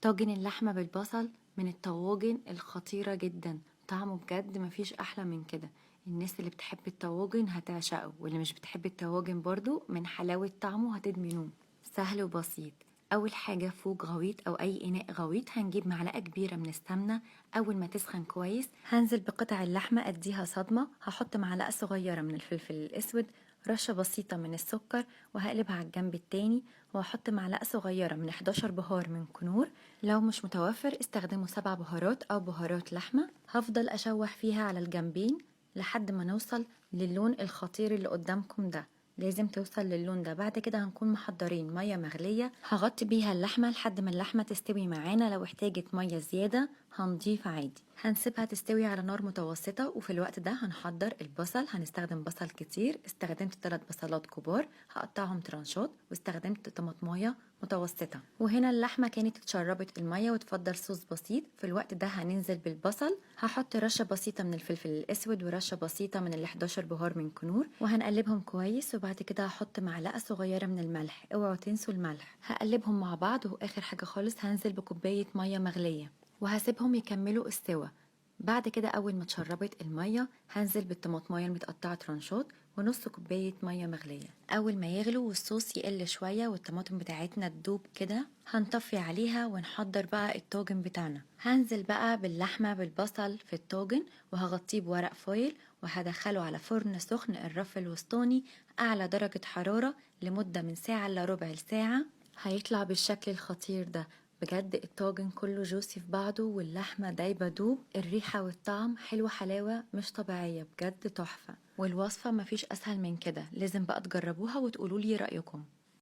طاجن اللحمة بالبصل من الطواجن الخطيرة جدا، طعمه بجد مفيش أحلى من كده. الناس اللي بتحب الطواجن هتعشقه، واللي مش بتحب الطواجن برضو من حلاوة طعمه هتدمنوه. سهل وبسيط. أول حاجة فوق غويط أو أي إناء غويط هنجيب معلقة كبيرة من السمنة. أول ما تسخن كويس هنزل بقطع اللحمة أديها صدمة، هحط معلقة صغيرة من الفلفل الأسود، رشة بسيطة من السكر، وهقلبها على الجنب التاني، وهحط معلقة صغيرة من 11 بهار من كنور. لو مش متوفر استخدموا 7 بهارات أو بهارات لحمة. هفضل أشوح فيها على الجنبين لحد ما نوصل للون الخطير اللي قدامكم ده، لازم توصل للون ده. بعد كده هنكون محضرين مية مغلية هغطي بيها اللحمة لحد ما اللحمة تستوي معانا. لو احتاجت مية زيادة هنضيف عادي. هنسيبها تستوي على نار متوسطة، وفي الوقت ده هنحضر البصل. هنستخدم بصل كتير، استخدمت 3 بصلات كبار هقطعهم ترانشات، واستخدمت طماطماية متوسطة. وهنا اللحمة كانت اتشربت المية وتفضل صوص بسيط. في الوقت ده هننزل بالبصل، هحط رشة بسيطة من الفلفل الأسود ورشة بسيطة من ال 11 بهار من كنور، وهنقلبهم كويس. وبعد كده هحط معلقة صغيرة من الملح، اوعوا تنسوا الملح. هقلبهم مع بعض، وآخر حاجة خالص هنزل بكوباية مية مغلية وهسيبهم يكملوا السوا. بعد كده أول ما اتشربت المية هنزل بالطماطماية المتقطعة ترانشات ونص كوباية مية مغلية. أول ما يغلو والصوص يقل شوية والطماطم بتاعتنا تدوب كده هنطفي عليها ونحضر بقى الطاجن بتاعنا. هنزل بقى باللحمة بالبصل في الطاجن وهغطيه بورق فويل، وهدخله على فرن سخن الرف الوسطاني أعلى درجة حرارة لمدة من ساعة إلا ربع لساعة. هيطلع بالشكل الخطير ده. بجد الطاجن كله جوسي في بعضه واللحمة دايبة دوب، الريحة والطعم حلوة حلاوة مش طبيعية، بجد تحفة. والوصفة مفيش أسهل من كده، لازم بقى تجربوها وتقولولي رأيكم.